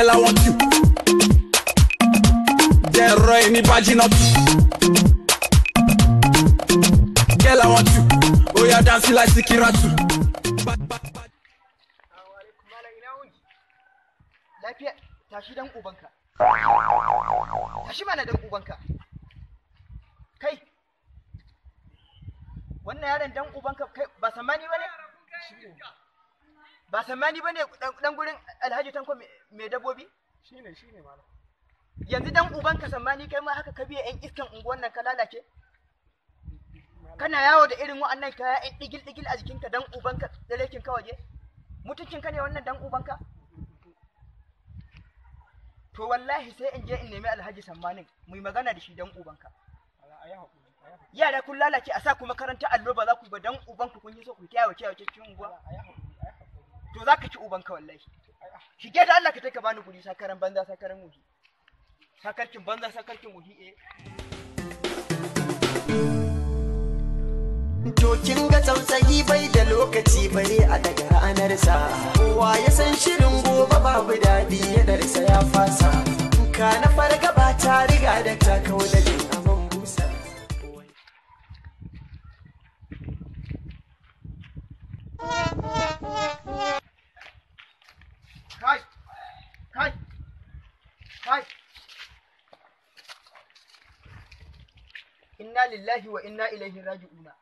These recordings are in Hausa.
Girl, I want you. Girl, Roy, ni bajinot. Girl, I want you. Oh, you're dancing like Sikiratu. Lafiya, tashi dan ubanka. Tashi mana dan ubanka. Kai. Wannan yaron dan ubanka kai ba samani bane? Ba samani bane dan gurin Alhaji Tanko mai dabbobi? Shine shine malam. Yanzu dan ubanka samani kai ma haka ka biya yan iskan unguwan nan ka lalace? Kana yawo da irin wa'annan kaya yan digil digil a jikinka dan ubanka tsalekin ka waje? Mutuncin ka ne wannan dan ubanka? To wallahi sai in je in nemi Alhaji Sammanin mu yi magana da shi dan ubanka. Yara kun lalace a sa ku makaranta allo ba za ku ba dan ubanku kun yi so ku kiyaye kiyaye cikin unguwa. To za ka ci ubanka wallahi. Shige da Allah ka take bani guri sakaran banza sakaran wuhi. Sakarkin banza sakarkin wuhi eh. To kin ga tsautsayi bai da lokaci bare a daga ranarsa. Kowa ya san shirin gobe babu daɗi ya darsa ya fasa. Ka na farga ba ta riga da ta kau da jin aman busa. Kai! Kai! Kai! Inna lillahi wa inna ilaihi raji'una.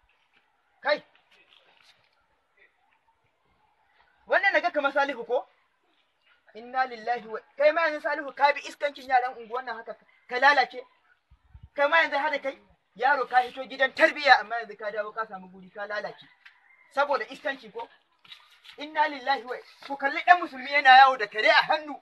Kai! Wannan naga kamar Salihu ko? Inna lillahi wa kai ma yanzu Salihu ka bi iskancin yaran unguwan nan haka ka lalace. Kai ma yanzu hada kai yaro ka hito gidan tarbiyya amma yanzu ka dawo ka samu guri ka lalace. Saboda iskanci ko? Inna lillahi wa ku kalli dan musulmi yana yawo da kare a hannu.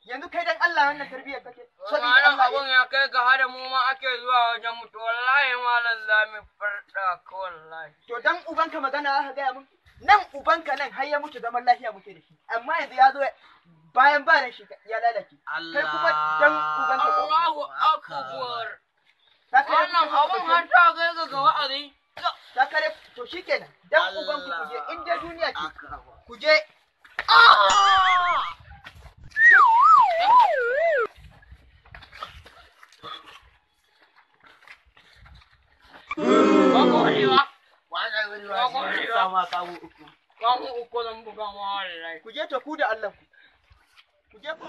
Yanzu kai dan Allah wannan tarbiyyar kake. Saboda Allah abun ya kai ga hada mu ma ake zuwa wajen mutu wallahi malam zami farda ko wallahi. To dan ubanka magana aka gaya mun nan ubanka nan har ya mutu zaman lafiya muke da shi amma yanzu ya zo bayan ba ran shi ya lalace. Kai kuma dan ubanka ko Allahu akbar. Wannan abun har ta kai ga wa'azi. Sakare to shikenan dan ubanku kuje in dai duniya ce kuje. Ku je ta ku da Allah ku. Ku je ku.